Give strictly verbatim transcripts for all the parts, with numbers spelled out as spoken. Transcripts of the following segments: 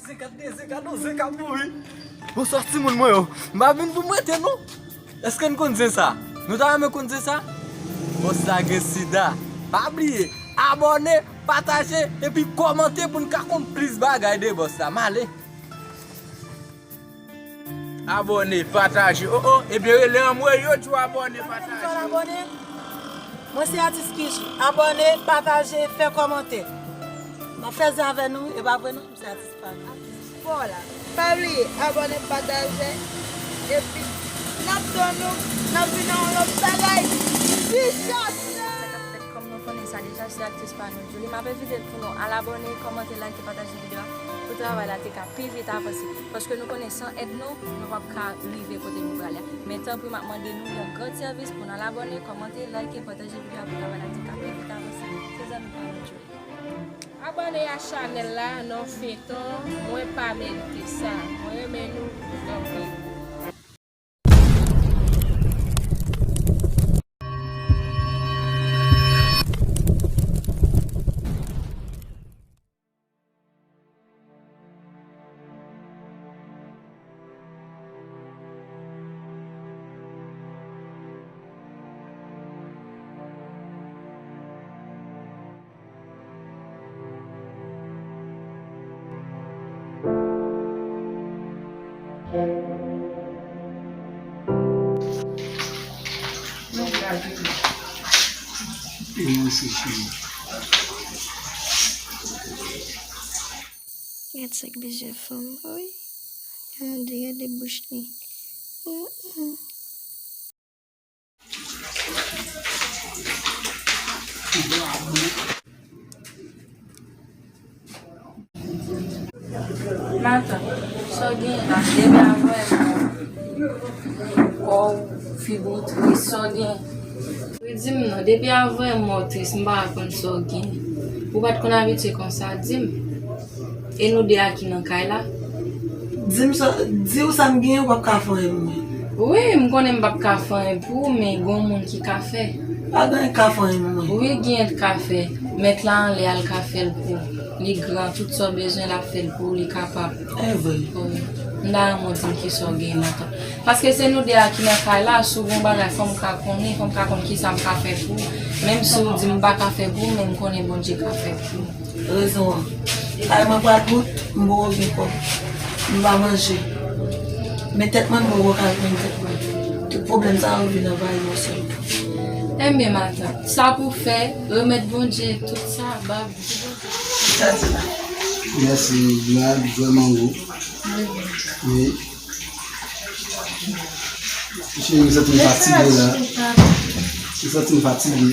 Zen k ap de, zen k ap, non, zen k ap mouri. Bonswa timoun mwen yo. M pa vin pou m rete non. Èske n konn zen sa? Nou ta renmen konn zen sa? Bòs la gen sida. Pa bliye, abòne, pataje, epi kòmante pou n ka konn plis bagay de bòs la. M ale. Abòne, pataje. Oh, oh, ebyen rele anmwe yo, di w abòne, pataje. Mwen se atis Kich. Abòne, pataje, fè kòmantè. N ap fè zen avè nou, e pa vre non? M se atis pa nou. Atis fò la. Pa bliye, abòne, pataje, epi n ap tann nou, n ap vin ak yon lòt bagay. Jis apre. Kòm nou konnen sa deja, se aktris pa nou, Djouly. M ap envite l pou nou al abòne, kòmante, like, pataje videyo a pou travay la te ka pi vit avanse. Paske nou konnen san èd nou, nou p ap ka rive kote nou prale a. Men tanpri, m ap mande nou yon gran sèvis pou n al abòne, kòmante, like, pataje videyo a pou travay la te ka pi vit avanse. Se zanmi pa nou, Djouly. Abòne a chanèl la nan feyton Mwen pa merite sa. Mwen renmen nou anpil. Gad sa k bezwen fanm, wi. Gade, gade bouch li. Mm, mm. Matant, sa w genyen la, depi avan kò w, figi w tris, sa w genyen? Wi, di m non, depi avan mò tris, m pa konn sa w genyen. Ou pa t konn abitye konsa, di m. E nou de a ki nan kay la? Di m sa, di w sa m genyen, w p ap ka fè anyen pou mwen. Wi, m konnen m p ap ka fè anyen pou ou, men gon moun ki ka fè. Pa gen anyen k ka fè anyen pou mwen. Wi, gen anyen k ka fè. Mèt la anlè a, l ka fè l pou ou. Li gran, tout sa w bezwen, l ap fè l pou ou, li kapab. E vre. Wi. M ta renmen w di m kisa w genyen nan kay. Paske se nou de a ki nan kay la, si w gen yon bagay, fò m ka konnen, fò m ka konn kisa m ka fè pou ou. Menm si w di m pa ka fè pou ou, men m konnen Bondye ka fè pou ou. Rezon an. Kay mwen pral bout, m poko gen kòb. M pa manje. Men tèt mwen, m poko ka jwenn tèt mwen. Tout pwoblèm sa yo vin anvayi yon sèl kou. Enben, matant, sa pou fè, remèt Bondye tout sa, ba Bondye. Mèsi, Vlad, vrèman gou. Wi. Cheri, m santi m fatige la. M santi m fatige.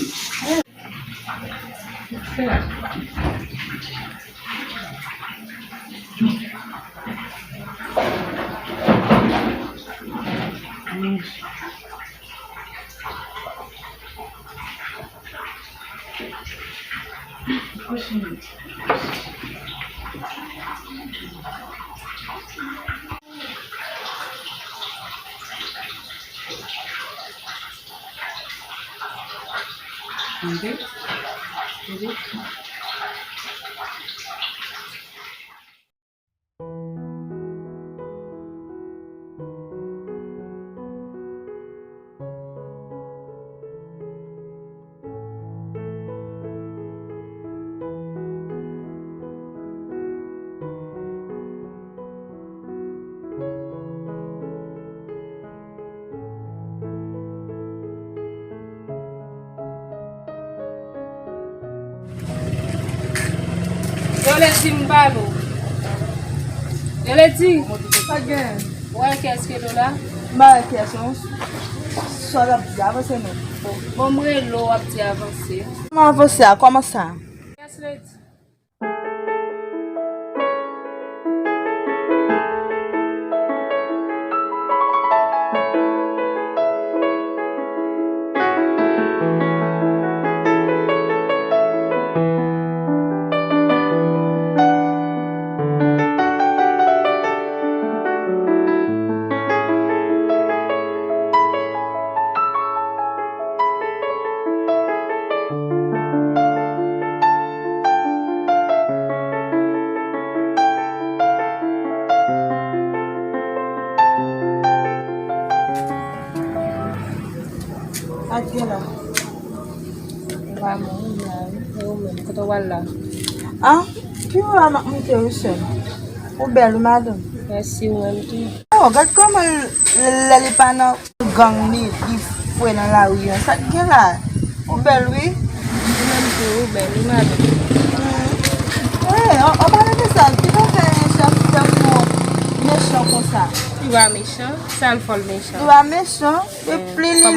Yo lè di m pale w. Yo lè di. Sa gen? Ou wè kès ke do la? M pa wè kès non. Sa w ap di, avanse non. Bon, m rele w, w ap di avanse. M avanse a, kòman sa? Kès lè di. Sa k gen la? Ou pa bon, ou la, wi. E ou menm, kote w al la? Ah, pi ou la m ap moute wi sè m. Ou bèl wi madanm. Mèsi, ou menm tou. Oh, gad kòman l- lè li pa nan gang li, li fre nan lari an. Sa k gen la? Ou bèl wi. Ou menm tou, ou bèl wi madanm. Hey, an palan de sa, ki sa fè chèf fè pou mechan konsa? Li pa mechan, sa l fè l mechan. Li pa mechan. Epi li,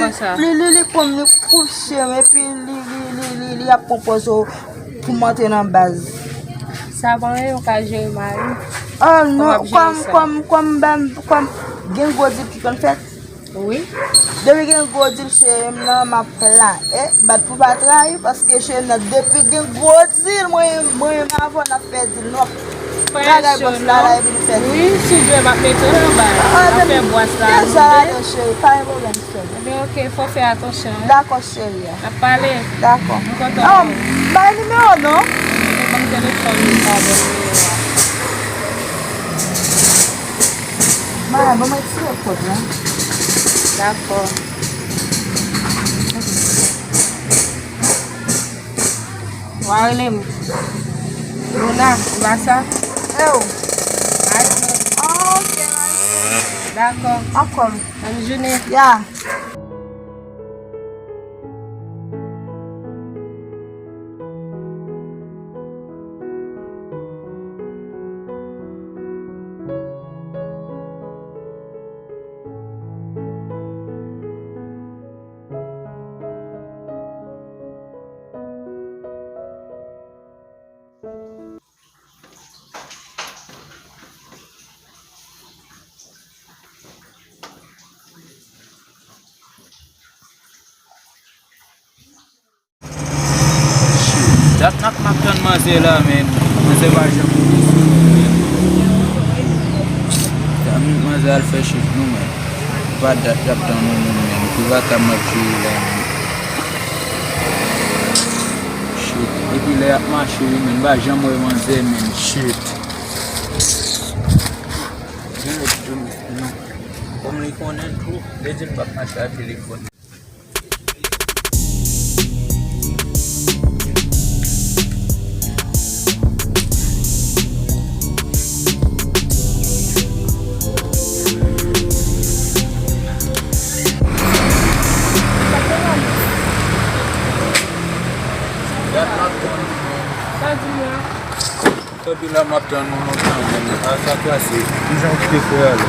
li, li, li konn li kouche m, epi li, li, li, li, li ap pwopoze w pou m antre nan baz. Sa pa anyen, ou ka jere mari. Oh non, kòm, kòm, kòm, ban m- kòm gen gwo dil ki konn fèt. Wi. Depi gen gwo dil cheri m nan, m ap la. E, bat pou pa trayi, paske cheri m nan, depi gen gwo dil, mwen, mwen menm avè w n ap fè dil, n ap bagay bòs la, la, epi nou fè dil. Wi, si w vle, m ap mete w nan baz. N ap fè bwès la, nou de. Deja ladan, cheri, pa gen pwoblèm, sè m. Ebyen, oke, fò w fè atansyon, wi. Dakò, cheri. N ap pale. Dakò. M kontan. Oh, bay nimewo w non. Ban m telefòn ou, pa bon nimewo a. Maya, ban mwen retire kòd la. Dakò. W a rele m. Luna, ou pa sa? E w? Ay. Ah, ok, nice. Dakò. Dakò. Bòn jounen. Ya. Dat n ap, m ap tann manzè la, men manzè pa janm vini sou nou, men. Tann manzè al fè chif nou, men. Pa dat y ap tann nou, men. Pou vaka m ap jere la, men. Shit. Epi lè y ap mache, wi, men. M pa janm wè manzè, men. Shit. Gen lòt jou, men. Non. Kòm li konnen tou, li di l p ap mache a telefòn. Tanpri la, m ap tann ou lontan, men a sa pase. Kijan w kite frè a la?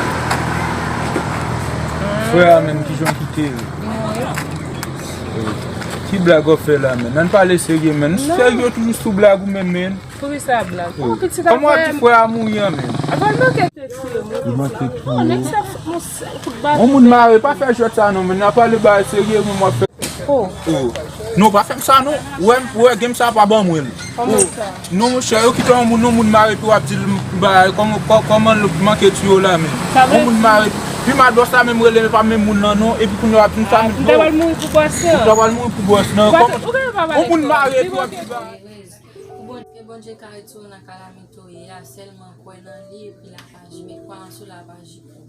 Frè a menm, kijan w kite l? Ki blag w ap fè la, men? Ann pale serye, men. Nou serye toujou sou blag ou menm, men. Poukisa blag? Kòman w ap di frè a mouri an, men? Li manke touye. Yon moun mare, pa fè jwèt sa non, men. N ap pale bagay serye, men w ap fè. Oh. Non, pa fè m sa non. Ou wè, ou wè game sa pa ban mwen l. Kòman sa? Non, monchè, yo kite yon moun, yon moun mare, epi w ap di l bagay, kòman, kò- kòman l manke touye w la, men. Yon moun mare, pi mal bòs la menm rele, men pa menm moun nan non, epi kounye a w ap di m sa, men. M ta pral mouri pou bòs lan. Ou ta pral mouri pou bòs lan. Yon moun mare, epi w ap di bagay. Pou Bondye, Bondye ka retire w nan kalamite w ye a, sèlman kwè nan li, epi l ap aji, met kwayans ou la ap aji pou ou.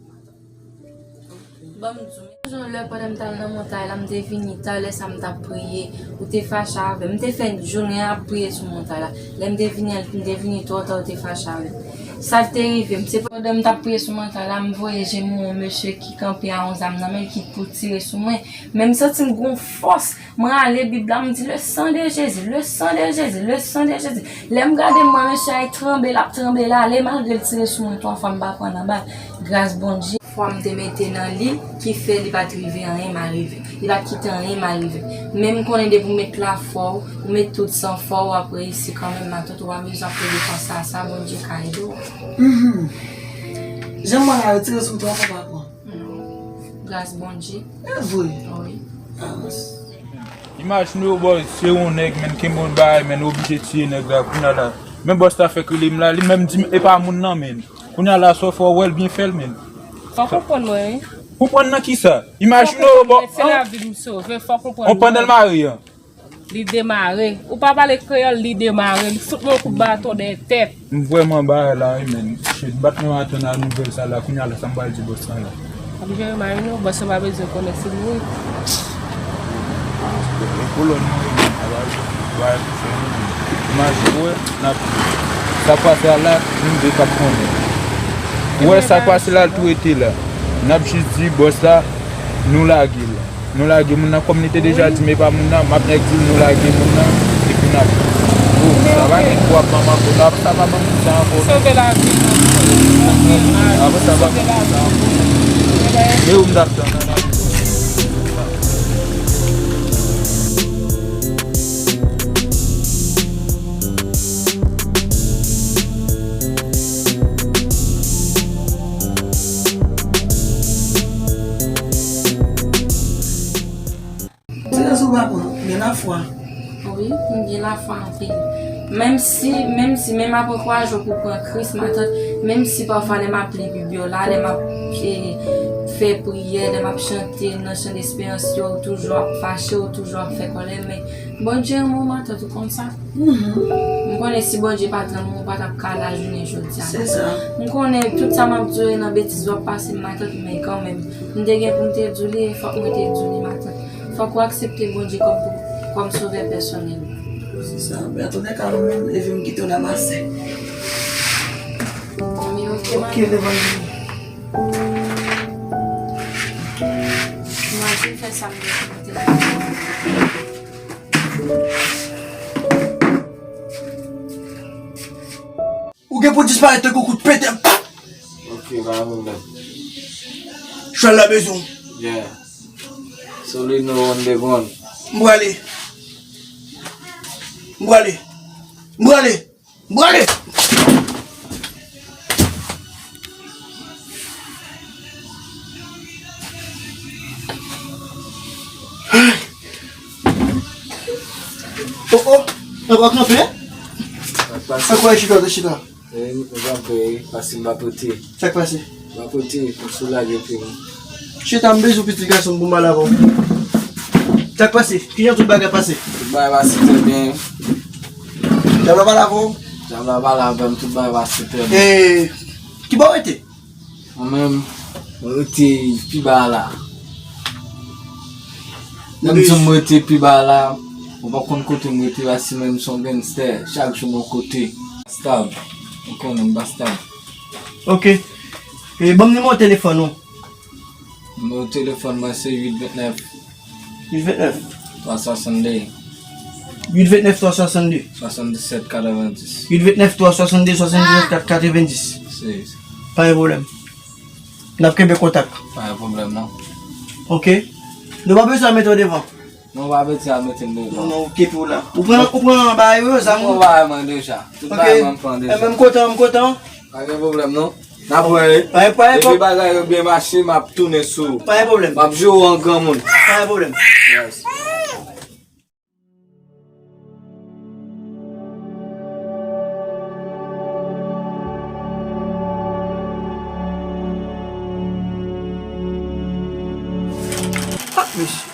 Ban m di w, men jan lè pandan m t al nan montay la, m te vini ta, lè sa m t ap priye, ou te fache avè m. M te fè jounen an ap priye sou montay la. Lè m te vini, m te vini twò ta, ou te fache avè m. Sa k te rive m, se pandan m t ap priye sou montay la, m voye je m wè yon mesye ki kanpe a yon zam nan men l ki pou tire sou mwen. Men m santi m gon fòs. Mwen ale Bib la, m di, le sang de Jésus, le sang de Jésus, le sang de Jésus. Lè m gade m wè mesye a, l tranble, l ap tranble, l ale, malgre l tire sou mwen twa fwa, m pa pran nan bal. Gras Bondye. Fwa m te mete nan li, ki fè li pa t rive anyen mal rive. Li pa t kite anyen mal rive. Men m konnen depi w met lafwa w, ou met tout san fwa w, w ap reyisi kanmenm, matant, ou pa bezwen ap plede panse a sa, Bondye ka ede w. Mhm. Jan mwen la, yo tire sou twa fwa, pa pran. Non. Gras Bondye. E vre? Wi. Imajine w, bòs, se yon nèg, men, kenbe yon bagay, men, oblije tiye nèg la, kounye a la. Men bòs la fèk rele m la, li menm di m, e pa moun nan, men. Kounye a la, sa w fè, w wè l byen fè l, men. Fò w konprann mwen, wi. Konprann nan kisa? Imajine w, bòs. Se lavi m sove, fò w konprann mwen. On pandan l mare an. Li demare. Ou pa pale kreyòl, li demare. Li fout mwen yon kout baton dèyè tèt. M vrèman bagay la, wi, men. Shit, m pa t menm atann a nouvèl sa la. Kounye a la, sa m pral di bòs la la? Ap jere mari nou, bòs la pa bezwen konnen si l mouri. Kolòn mwen, e mwen, a va, va fè nou. Imajine w, n ap, sa k pase a la, nou de k ap konnen. Ou wè sa k pase la, l tou rete la. N ap jis di bòs la, nou lage l. Nou lage moun nan, kòm li te deja di m e pa moun nan, m ap nèk di l nou lage moun nan, epi n ap. Oh, sa va gen pou ap ban m ankò. Sa, sa pa ban m sa ankò. Sove lavi m. Apre sa, pa ban m sa ankò. E ou m t ap tann an. Se rezon pa pran, gen lafwa. Wi, m gen lafwa anpil. Menm si, menm si, menm apre kwa jou pou pran Kris, matant, menm si pafwa lè m ap li Bib yo la, lè m ap, e, fè priyè, lè m ap chante nan chan desperans yo, ou toujou ap fache, ou toujou ap fè kòlè, men Bondye renmen w, matant, ou konn sa? M konnen si Bondye pa t renmen w, ou pa t ap ka la jounen jodi a. Se sa. M konnen tout sa m ap di w nan betiz w ap pase m, matant, men kanmenm, m te gen pou m te di w li, e fòk mwen te di w li, matant. Fòk ou aksepte Bondye kòm, kòm sovè pèsonèl ou. Se sa. Men antouka, mwen menm, leve m kite w nan masen. Bon, men oke, ok, matant. Leve m. Mwen te fè sa m te fè. Ou gen pou disparèt tankou kout pete. Ok, pa gen pwoblèm. Chwal la bezwen. Yeah. Solino on the ground. M prale. M prale. M prale. M prale. Oh, oh, nan pa kanpe? Sa k pase? Sa k pase, chita, chita? Eh, m kanpe, paske m pa pote. Sa k pase? M pa pote, m sou lage pye m. Chita, m bezwen pitit gason m pou m pale avè w. Sa k pase? Kijan tout bagay pase? Tout bagay pase trè byen. Djab la pale avè w? Djab la pale avè m, tout bagay pase trè byen. Eh, ki bò w rete? Mwen menm, mwen rete pi ba la. Lè m di w m rete pi ba la, mwen pa konn kote m rete, paske mwen menm se yon gangstè, chak jou m yon kote. Stab, ou konnen m pa stab. Ok. E, ban m nimewo telefòn ou. Nimewo telefòn mwen se uit vennèf. Uit vennèf. Twa swasannde. Uit vennèf twa swasannde. Swasanndisèt katrevendis. Uit vennèf twa swasannde, swasanndisèt katrevendis. Se sa. Pa gen pwoblèm. N ap kenbe kontak. Pa gen pwoblèm, non. Ok. Nou pa bezwen mete w devan. Non, pa bezwen mete m devan. Non, non, ou kenbe w la. Ou pran, ou pran bagay yo, zam ou. Ou pran bagay mwen deja. Tout bagay mwen m pran deja. Ok. E, men m kontan, m kontan. Pa gen pwoblèm, non. N ap wè, wi. Pa gen, pa gen, depi bagay yo byen mache, m ap tounen sou ou. Pa gen pwoblèm. M ap jere w an granmoun. Pa gen pwoblèm. Yes. Ah, mesye.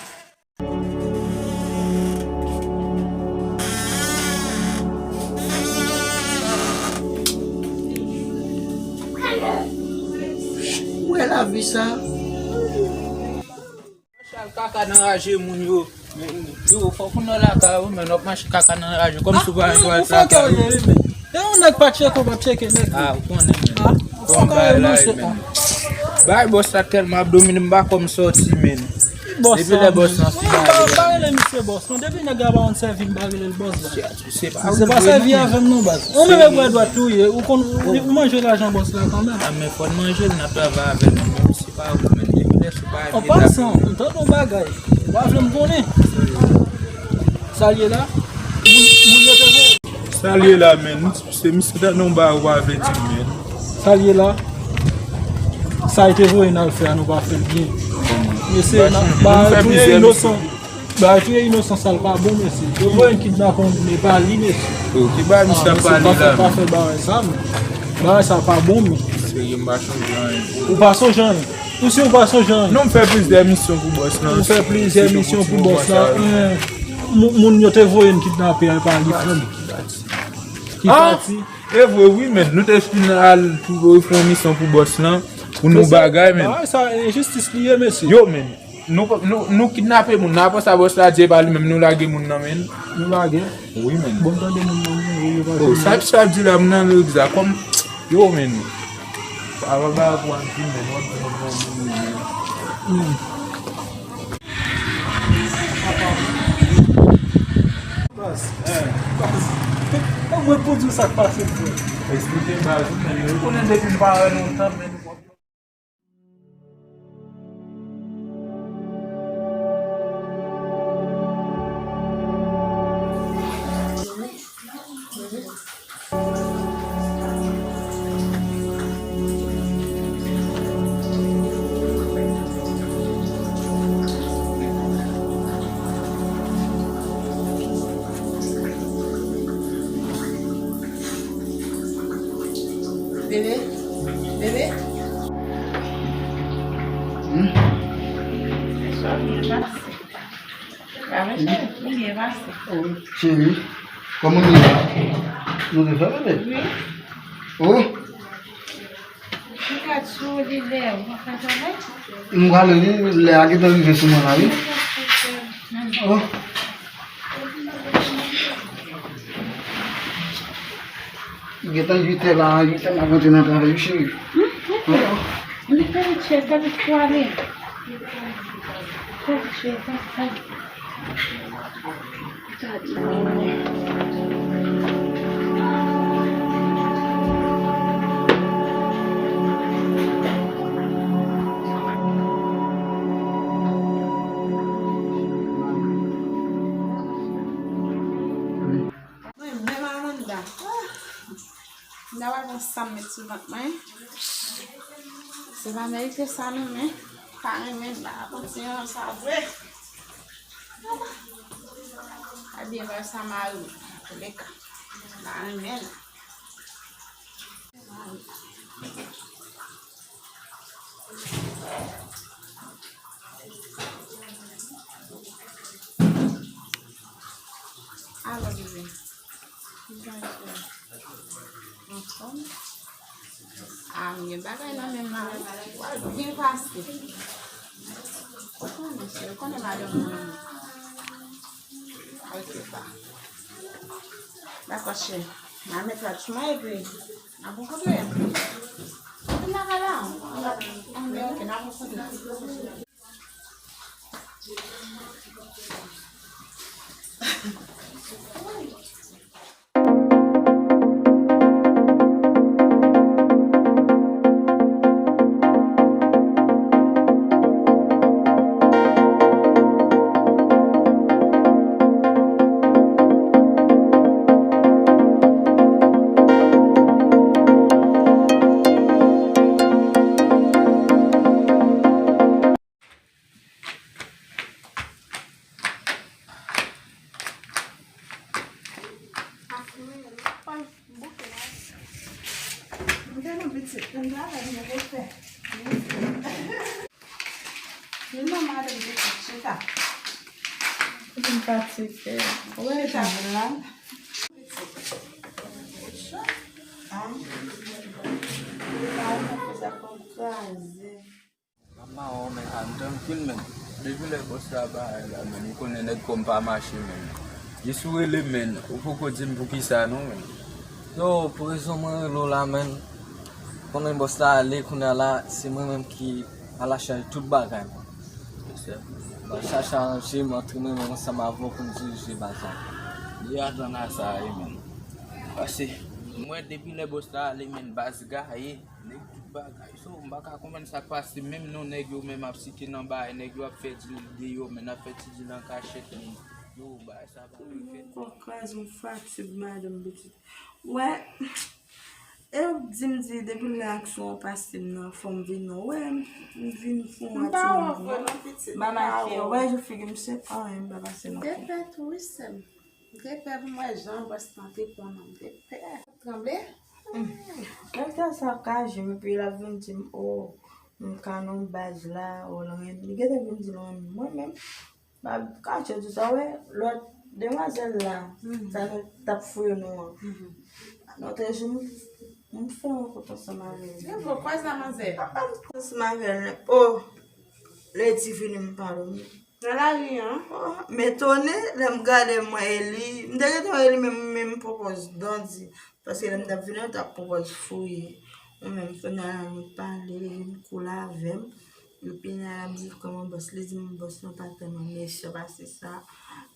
Ou wè lavi sa? Chal kaka nan raje moun yo. Yo, fòk ou nan lakay ou, men w ap mache kaka nan raje kòmsi w pa gen dwa lakay ou. E yon nèg pa tcheke, w pa tcheke nèg. Ah, ou konnen, men. Bon, bagay la, men. Bay bòs la tèlman ap domine m, m pa konn sòti, men. Depi lè bòs lan fin ale. Pa rele misye bòs, non. Depi nèg la pa konn sèvi m, pa rele l bòs la. Se pa sèvi avè m, non, baz. Ou menm e bwè dwat tou ye. Ou konn, ou manje lajan bòs la kanmenm. Ah, men fò n manje l, n ap travay avè l, men se pa ou, men depi lè sou pa. An pasan, m tande yon bagay. Ou pa vle m konnen. Sa l ye la? Moun, moun yo te voye. Sa l ye la, men. Se misye ta nan ba ou avèti, men. Sa l ye la? Sa l te voye n al fè a, nou pa fè l byen. Mesye, ba touye inosan. Ba touye inosan, sa l pa bon, mesye. Yo voye n kidnape yon moun, e pa li, mesye. Yo, ki bagay misye ap pale la? Pa fè bagay sa, men. Bagay sa pa bon, men. Serye, m pa sonje anyen. Ou pa sonje anyen? Ou si ou pa sonje anyen? Non, m fè plizyè misyon pou bòs lan. Ou fè plizyè misyon pou bòs lan. Moun, moun yo te voye n kidnape a, e pa li, frè m. Ki pati? E vre wi, men. Nou te fin al pou fè yon misyon pou bòs lan, pou nou bagay, men. Bagay sa, enjistis li ye, mesye. Yo, men. Nou, nou, nou kidnape moun nan, apre sa, bòs la di e pa li menm, nou lage moun nan, men. Nou lage? Wi, men. Bon, tande moun nan, men, yo, yo, oh, sa, sa di la, moun nan, egzak, kòm, yo, men. Sa va ba pou an fin, men, wap di moun nan, men. Hmm. Baz, baz, mwen pou di w sa k pase, frè. Eksplike baz, men, ou konnen depi m pa wè lontan, men. Bebe, bebe. Hmm? Bonswa, byen pase. Sa va, cheri? Ou byen pase? Oh, cheri, kòman nou ye la? Nou te fè bebe? Wi. Oh. Ou ka sou li lè, ou pa ka travay? M prale wi, lè a gentan rive sou mwen la wi. Oh. Gentan uit è la, uit è m ap rantre nan travay wi cheri. Hmm? Li fè uit è, sa vle di pou ale. Sa vle di, sa, sa. Mwen menm Amanda. Ah! Manda pa gen sa m met sou vant mwen. Se pa merite sa non, men pa renmen m pa kontinye sa vre. A byen ba sa mari m, antouleka. M pa renmen l. Alò, bebe. Kijan w ye? Anfòm? A, m gen bagay nan men m la wi. W ap byen pase. Ou konnen, cheri, ou konnen madanm mwen renmen. Ok, pa. Dakò, cheri. M a met lòt mwen epi n a pran foto. Epi n a pale. Anben, ok, n a pran foto. Mwen te nan pitit, mwen travay, mwen te fè. Vin non, madanm pitit, chita. Vin fatige. Chita, vin la. Ah. Mama, oh, men, I'm done kill, men. Depi lè bòs la bay la, men, ou konnen nèg kò m pa mache, men. Jis ou rele, men, ou poko di m poukisa, non, men. Yo, pou rezon mwen rele w la, men, konnen bòs la ale, kounye a la, se mwen menm ki a la chaj tout bagay, mwen. Baz chache aranje, m antre mwen menm ansanm avè w pou n dirije baz la. Li atann a sa, wi, men. Pase, m wè depi lè bòs la ale, men, baz gaye. Nèg tout bagay. So, m pa ka konprann sa k pase. Menm non nèg yo menm ap site nan bagay, nèg yo ap fè dil deyò, men ap fè ti dil an kachèt, men yo, bagay sa pa dwe fèt. Kò kraze, m fatig, madanm pitit. Wè, e w di m di depi lè aksyon an pase m nan, fò m vin non. Wè, m vin fon. M pa wè w vre non, pitit. M pa make. Wè, jou figi m se anyen, m pa pase nan fon. Te fè tou, wi, sè m. M te pè pou m wè jan bòs lan te pran non, m te pè. Tranble? Menm tan sa ka jwe m, epi l ap vin di m, o, m ka nan baz la, o, l renmen m. Li gentan vin di l renmen m. Mwen menm, m ap kache tout sa, wè, lòt demwazèl la, sa nou t ap fouye nou an. Lòt jou, m, m fè rankont ansanm avè l. Se vre, kwè sa, manzè. Ansanm avè l, o, Lady vini m pale. Nan lari an. Oh, m etone, lè m gade m wè Eli. M te gentan wè Eli, men m, men m pwopòz Dandy. Paske lè m t ap vini an, m t ap pwopòz fouye. Ou menm, kounye a la, nou pale, li vin koule avè m. Epi Naya ap di l kòman bòs, li di m bòs lan pa tèlman mechan pase sa.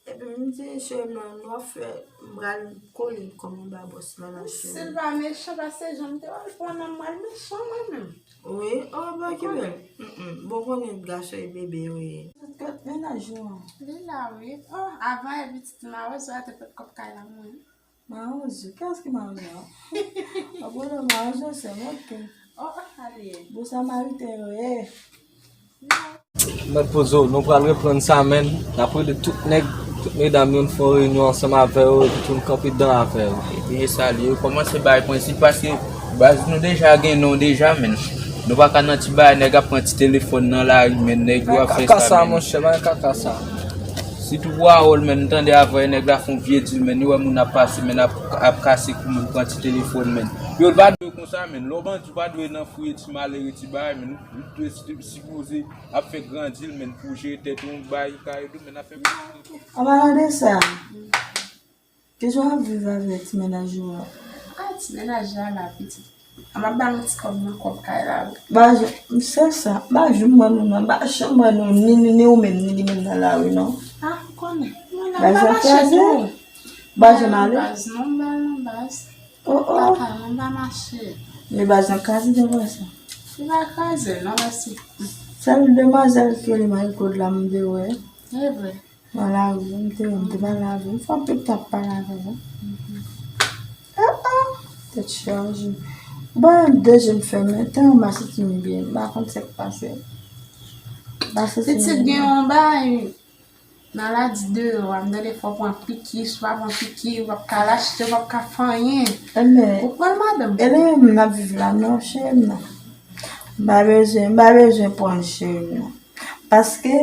Epi m di cheri m nan, nou ap fè, m pral kole l kòm anba bòs lan la, cheri. Si l pa mechan pase jan m te wè l pran nan m, pral mechan mwen menm. Wi, oh, bon, ki bèl. Mm, mm. Bon, konnen gason e bebe yo ye. Kot mennaj ou an? Li la, wi. Oh, avan e pitit mawozo a te pot kòb kay la mwen. Mawozo, kiyès ki mawozo a? Ap wè mawozo se mwen ke. Oh, ale. Bon, Samariten yo ye. Mèt poze w, nou pral reprann sa, menn. N ap rele tout nèg, tout medam yo, n fè yon reyinyon ansanm avè yo, epi tou n kanpe dan avè yo. Ebyen, e sa li ye, kòmanse bay prensip, paske baz nou deja gen non deja, menn. Nou pa ka nan ti bagay, nèg ap pran ti telefòn nan lari, menn, nèg yo ap fè sa, menn. Bay kaka sa, monchè, bay kaka sa. Sitou pou Harold, menn, m tande avè nèg la fè yon vye dil, menn, li wè moun ap pase, menn, ap, ap kase kou moun pran ti telefòn, menn. Yo, l pa dwe konsa, menn. Lè w bandi, w pa dwe nan fouye ti malere, ti bagay, menn. Ou, ou dwe si-, sipoze ap fè gran dil, menn, pou jere tèt ou, bay kay ou, menn, ap fè. An palan de sa, kijan w ap viv avèk ti mennaj ou a? Ah, ti mennaj la la, pitit. An m ap ba nou ti kòb nan kòb kay la, wi. Ba jan, se sa, ba janm ban nou non, ba janm ban nou, ni, ni, ni ou menm, ni li menm nan lari non. Ah, ou konnen. Mwen la, m pa mache tou. Ba janm ale. Baz non, m ba non, baz. Oh, oh. Papa, mwen pa mache. Men baz nan kraze devan sa. Li pa kraze, non, mèsi. Sèl demwazèl ki rele Marie Claude la, m te wè. E vre. Nan lari, m te, m te pa lave. M fè anpil tan ap pale avè l. Ah, ah, tèt chaje. Bon, de je m fèmen, tèlman m pa santi m byen, m pa konn sa k pase. M pa santi m byen. Pitit gen yon bagay, maladi deyò a, m tande fò w pran piki, si w pa pran piki, w p ap ka al achte, w p ap ka fè anyen. Enben, ou pran l, madanm? E lè menm n ap viv la, non, cheri m nan. M pa bezwen, m pa bezwen pran cheri m nan. Paske,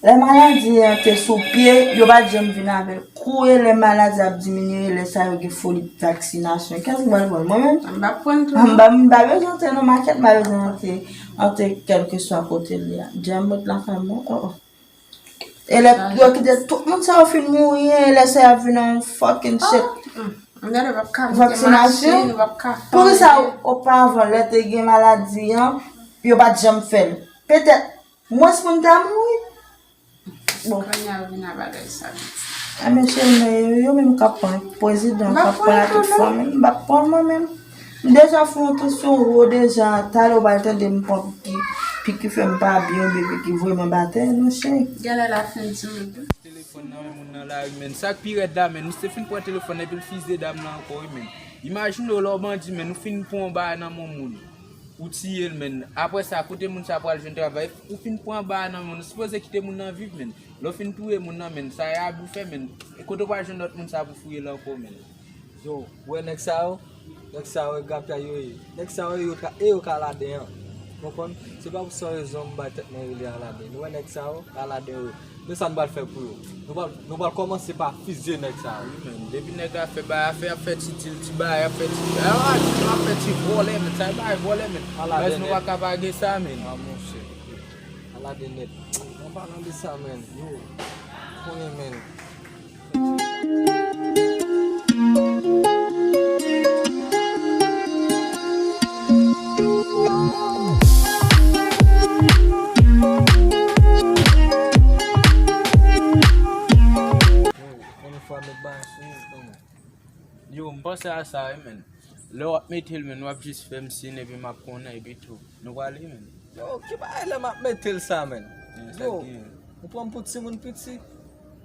lè maladi an te sou pye, yo pa t janm vin avè l. Kounye lè maladi ap diminye, lè sa yo gen foli vaksinasyon. Kiyès ki pral pran l? Mwen menm? M p ap pran l tou, non. M pa, m pa bezwen antre nan makèt, m pa bezwen antre, antre kèlkeswa kote l ye a. Djè m ret lakay mwen, oh, oh. E lè yo kite tout moun sa yo fin mouri, e lè sa y ap vin an fucking shit. Oh, mm. M gade w p ap ka monte machin, w p ap ka fè anyen. Poukisa opa avan lè te gen maladi an, yo pa t janm fè l? Petèt, mwens moun ta mouri. Bon. Kounye a yo vin a bagay sa, pitit. A, mesye, men yo menm k ap pran prezidan, k ap pran tout fanmi, m p ap pran mwen menm. M deja fè yon tansyon wo deja, talè w pral tande m pran piki, piki fè m pa byen, oubyen piki voye m anba tè, non, cheri. Genlè l ap fin di m tou. Telefòn nan men moun nan lari, menn. Sa k pi rèd la, menn, misye fin pran telefòn nan epi l fize dam nan ankò, wi, menn. Imajine w, lè w bandi, menn, ou fin pran yon bagay nan men yon moun. Ou tiye l, menn. Apre sa, kote moun sa pral jwenn travay? Ou fin pran bagay nan men moun. Ou sipoze kite moun nan viv, menn. Lè w fin touye moun nan, menn, sa e abi w fè, menn. E kote w pral jwenn lòt moun sa pou fouye l ankò, menn? Yo, ou wè nèg sa yo? Nèg sa yo e grapyay yo ye. Nèg sa yo, yo ka, e yo ka Aladen an. Konprann? Se pa pou san rezon m bay tèt mwen rele Aladen. Nou wè nèg sa yo, Aladen yo ye. Men sa nou pral fè pou yo. Nou pral, nou pral kòmanse pa fizye nèg sa yo. Wi, menn. Depi nèg la fè bay afè, ap fè ti dil, ti bay, ap fè ti, a, ap fè ti vòlè, menn. Sa e bay vòlè, menn. Aladen nèt. Baz nou pa ka pa gen sa, menn. A, monchè. Aladen nèt. An palan de sa, menn. Yo, konnen, menn. Yo, m panse a sa, wi, menn. Lè w ap mete l, menn, w ap jis fè m siy, epi m ap konnen, epi tou. Nou prale, menn. Yo, ki bagay lè m ap mete l sa, menn? Yo, ou pran m pou timoun piti?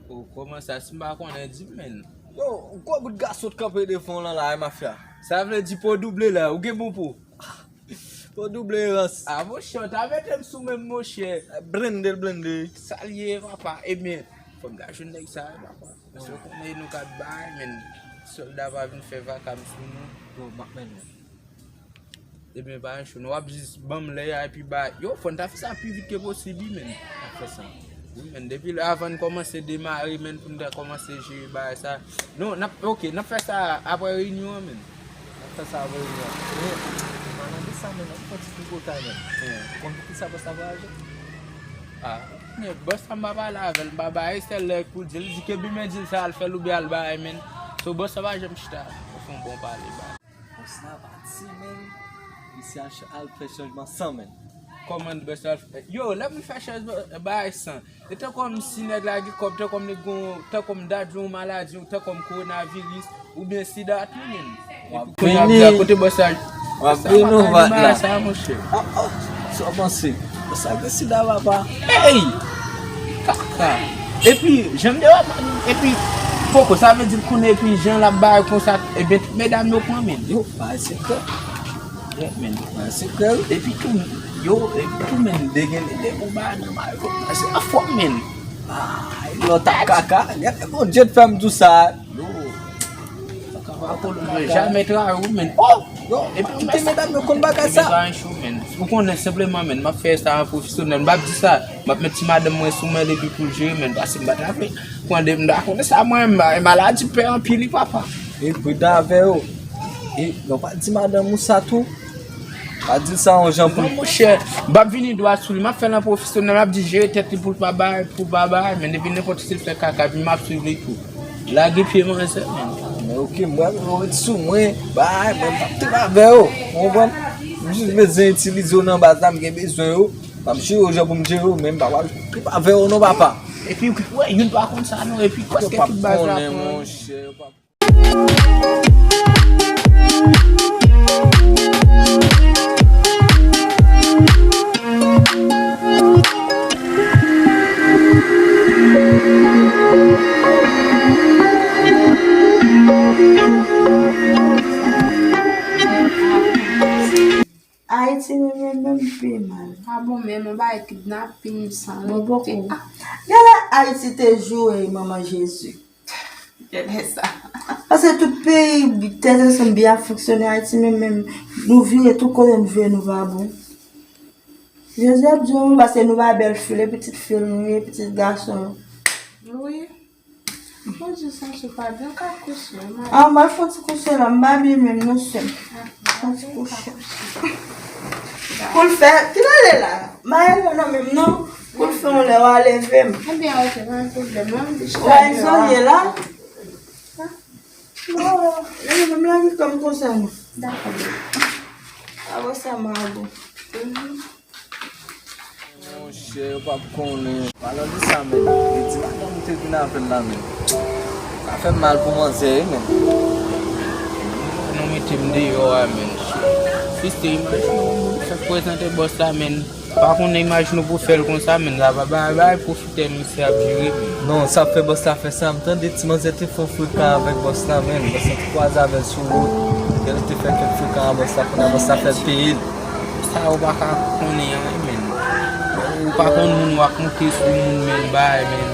O, kòman sa? Si m pa konnen, di m, menn. Yo, gwo bout gason t kanpe devan w lan la, e mafya. Sa vle di po double la, ou gen bon po? Po double rans. A, monchè, w ta mete m sou menm, monchè. Blende l, blende. Sa l ye, papa? Ebyen, fò m ta jwenn nèg sa, papa. Paske w konnen nou ka bay, menn. Sòlda pa vin fè vaka m sou nou. Yo, m ap mennen. Ebyen, pa gen cho, non, w ap jis ban m lè a, epi ba, yo, fò n ta fè sa pi vit ke posib, wi, menn. N ap fè sa. Wi, menn, depi lè avan n kòmanse demare, menn, pou n ta kòmanse jere bagay sa. Non, n ap, oke, n ap fè sa apre reyinyon an, menn. N ap fè sa apre reyinyon an. Men, an palan de sa, menn, n ap fè ti tripotay, menn. Ou konn poukisa bòs la voyaje? Ah, men bòs la m pa pale avè l, m pa bay sèl lè pou l di l, di ke bimen di l sa al fè l oubyen al bay, men. So bòs la pa janm chita, fè yon bon pale ba. Bòs la pati, men. Misye al ch-, al fè chanjman san, men. Kòman bòs la al fè? Yo, lè moun fè chanjman, bagay san. E tankou si nèg la gen kòb, tankou nèg gon, tankou dat yon maladi, tankou kowonaviris, oubyen sida tou, men. W ap vini. Kote bòs la? W ap vini ou va la. Sa, monchè. Ah, ah, sa w panse? Bòs la gen sida, papa. Hey! Kaka. Epi, jan m te wè, epi, poko, sa vle di l konnen, epi jan l ap bay konsa, ebyen, tout medam yo pran, men. Yo, bay sekrè. Yeah, men. Bay sekrè, wi. Epi tou, yo, epi tou, men, degele de pou bay nan mayo. Se afò, men. Ay, lòt ap kaka. Gade Bondye t fè m di w sa. Yo. Kaka pa kolon, men. Jamè trayi w, men. Oh! Yo, epi kite medam yo konn bagay sa. Epi pa yon chou, men. Ou konnen senpleman, men. M ap fè sa an pwofesyonèl. M p ap di sa. M ap met ti madanm mwen sou mwen l epi pou l jere, men. Paske m pa t ap pran de, m ta konnen sa, mwen, ma-, maladi pè anpil, wi, papa. E pridan avè yo. E, non, pa di madanm ou sa tou. Pa di l sa yon jan pou... Non, monchè, m p ap vini dwat sou li. M ap fè l an pwofesyonèl, m ap di jere tèt li pou l pa bay, pou l pa bay, men depi nenpòt si l fè kaka, epi m ap swiv li tou. Lage pye manzè, men. Men oke, mwen, mwen ret sou mwen, bay, mwen p ap trip avè yo. Ou konprann? M jis bezwen itilize yo nan baz la, m gen bezwen yo. M ap jere yo jan pou m jere yo, men m pa pral trip avè yo non, papa. Epi, wè, youn pa konn sa non, epi prèske tout baz la pran. Yo p ap konnen, monchè, yo p ap Ayiti menm, menm, menm pi mal. Ah bon, men yon bagay kidnapin, san rete. Bon, poko. Gade Ayiti te joure, manman Jezi. Gade sa. Paske tout peyi tèt ansanm byen ap fonksyone, Ayiti menm, menm, nou vire tout kote nou vire, nou pa bon. Jezi ap di w, paske nou pa bèl fi, e pitit fi l nou ye, pitit gason. Wi. Mwen di santi pa byen, ka kouche, mwen. Ah, mwen fè ti kouche la, m pa byen menm non, sè m. Fè ti kouche. Pou l fè, kilè l ye la? Mayèl mwen nan menm non. Pou l fè yon lè, w a leve m. Ebyen, oke, pa gen pwoblèm, mwen m di chita deyò a. Wè, Enzo ye la? Non, non, non, m lage kò m konsa non. Dakò. Avan sa, m a bon. Monchè, yo p ap konnen. Palan de sa, men, li di madanm ou te vin avè l la, men. Sa fè m mal pou manzè, wi, men. Nou mete m deyò a, men. Fis te imajine w, fèk prezante bòs la, men. Pa konnen imajine w pou fè l konsa, men. Sa pa bay, bay, pwofitè misye ap jere, men. Non, sa fè bòs la fè sa, m tande ti manzè te fè yon frekan avèk bòs la, men. Bòs la te kwaze avè l sou wout. Gen lè te fè kèk frekan a bòs la, kounye a bòs la fè l peye l. Sa ou pa ka konnen an, men. Ou pa konn moun w ap moute sou moun, men, bay, men.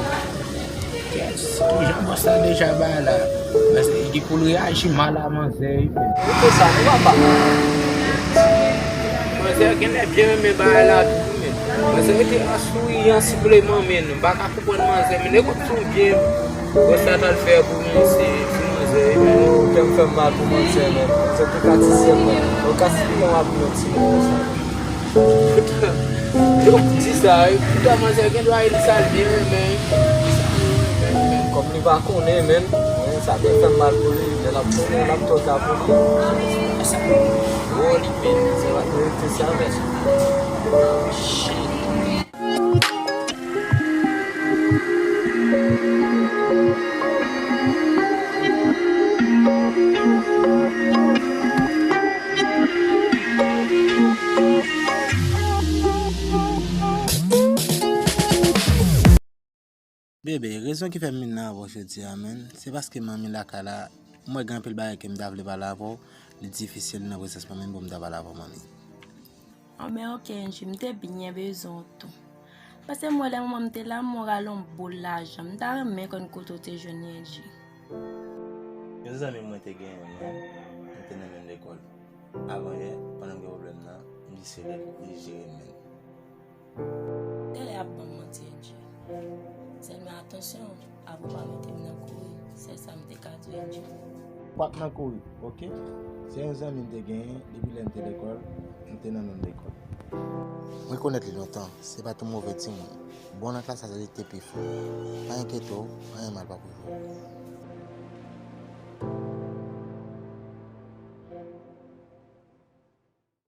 Kèt, se tou jan bòs la deja bay la. Men se, li pou l reyaji mal a manzè, wi, men. Ou fè sa, non, papa. Manzè genlè byen renmen bagay la tou, men. Manzè rete an souriyan senpleman, men. M pa ka konprann manzè, men nèg ap sou byen. Bòs la t al fè pou mwen, se, se manzè, men. Kè m fè m mal pou manzè, men. Manzè te ka ti sèl, men. Ou ka esplike m apre yon ti mo konsa. Yo di sa, wi. Poutan manzè gen dwa e li sa l byen renmen. Kòm li pa konnen, men, men sa te fè m mal pou li. Lè l ap konnen, l ap twò ta pou li. Sa, oh, li, men, se pa verite sa, men. Shit. Bebe, rezon ki fè m vin nan avè w jodi a, menn, se paske manmi lakay la, m wè gen anpil bagay ke m ta vle pale avè w, li difisil nan prezans manmi m pou m ta pale avè w, manmi. Anben, oke, Angie, m te byen bezwen w tou. Paske m wè lè manman m te la, m moral yon boul lajan. M ta renmen konn kote w te jwenn li, Angie. Yon zanmi mwen te genyen, menn, nou te nan menm lekòl. Avanyè, pandan m gen pwoblèm nan, m di se li, li jere m, menn. Genlè ap ban m manti, Angie. Sèlman atansyon, apre w pa mete m nan kouri, sèl sa m te ka di w, Angie. W ap nan kouri, oke? Se yon zanmi m te genyen depi lè m te lekòl, m te nan menm lekòl. Rekonèt li lontan, se pa t yon move timoun. Bon nan klas la, se li k te pi fò. Pa enkyete w, anyen mal p ap rive w.